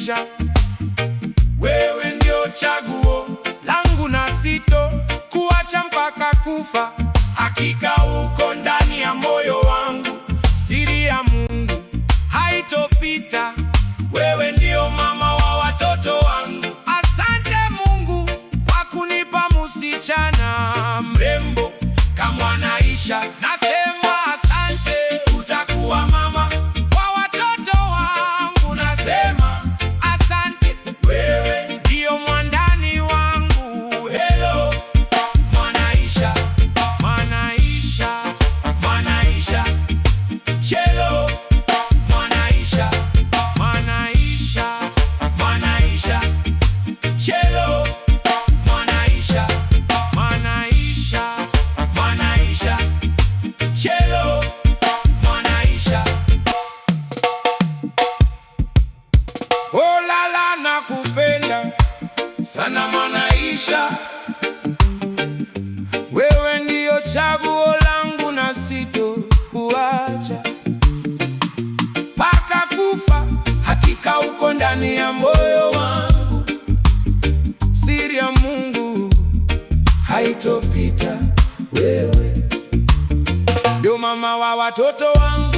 Mwanaisha, wewe ndio chaguo langu na sito kuacha mpaka kufa. Hakika uko ndani ya moyo wangu, siri ya Mungu haitopita. Wewe ndio mama wa watoto wangu. Asante Mungu kwa kunipa msichana mrembo kama Mwanaisha. Nasema asante, utakuwa mama wa watoto wangu. Nasema asante, wewe ndio mwandani wangu. Hello Mwanaisha, Mwanaisha, Mwanaisha, Hello Mwanaisha, Mwanaisha, Mwanaisha, Hello Mwanaisha, Mwanaisha, Mwanaisha, Hello Mwanaisha. Oh la la, nakupenda sana Mwanaisha, wewe ndio chaguo langu na sitokuacha mpaka kufa. Hakika uko ndani ya moyo wangu, siri ya Mungu haitopita. Wewe ndio mama wa watoto wangu.